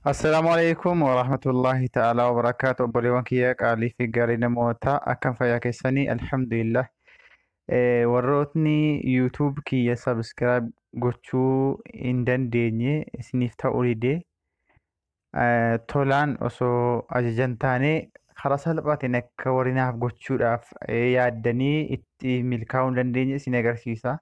Assalaamu alaikum warahmatullahi ta'ala wabarakaatu. Obboleewwan kiyya qaalii fi gaarii namoota akkam fayyaa keessanii? Alhamdulillah. Warrootni YouTube kiyya subscribe gochuu hin dandeenye, isiniif ta'uu didee, tolaan osoo ajajan taane karaa salphaatiin akka warri naaf gochuudhaaf yaaddanii itti milkaa'uu hin dandeenye isin agarsiisa.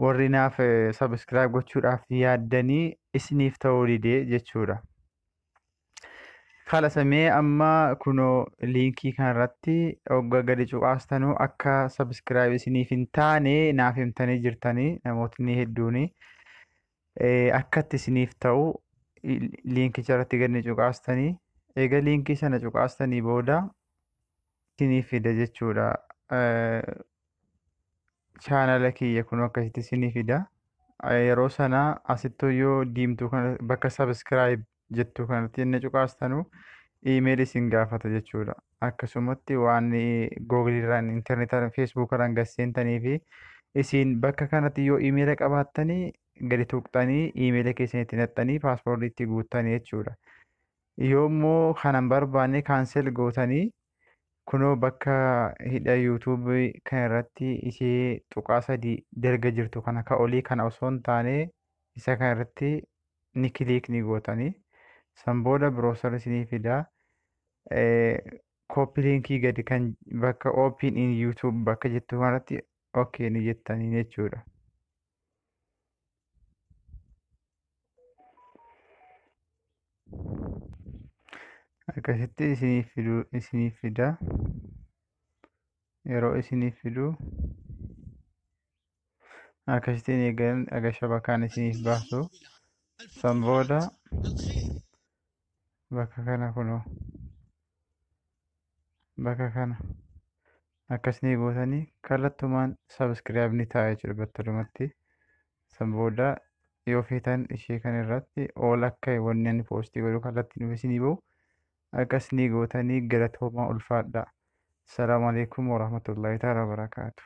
Warri naaf subscribe gochuudhaaf yaaddanii isiniif ta'uu didee jechuudha. Kalasamee amma kunoo liinkii kanarratti hogga gadi cuqaastanuu akka subscribe isiniif hin taane naaf himtanii jirtanii namootni hedduuni. Akkatti isiniif ta'u liinkicha irratti gadi cuqaastanii, eega liinkii sana cuqaastanii booda isiniif fida jechuudha. Chaanala kiyya kun akkasitti isinii fida. Yeroo sana asitti yoo diimtuu kana bakka subscribe jettu kanatti inni cuqaastanuu iimeelii isin gaafata jechuudha. Akkasumatti waan Google irraan, intarneetaan, Facebook irraan gad seentanii fi isin bakka kanatti yoo iimeela qabaattanii gadi tuqxanii iimeela keessan itti naqxanii paaspoortii itti guuttanii jechuudha. Yoo immoo kana hin barbaanne cancel gootanii kunoo bakka hidha YouTube kan irratti ishee tuqaa sadii dalga jirtu kana ka olii kana osoo hin taane isa kana irratti ni click ni gootanii. San booda browser isinii fidaa. Copy linkii gadi kan bakka open in YouTube bakka jettu kanarratti okay ni jettanii jechuudha. Akkasitti isiniif fidu, isiniif fida. Yeroo isiniif fidu akkasitti eegan aga shabakaan isiniif baasu. San booda bakka kana kunoo bakka kana akkasni gootanii kallattumaan subscribe ni ta'a jechuudha battalumatti. San booda yoo feetan ishee kan irratti ol akka wanni ani poostii godhu kallattiin dhufe isinii bahu akkasni gootanii galatoomaa, ulfaadha. Assalaamu alaikum warahmatullahi ta'ala wabarakaatu.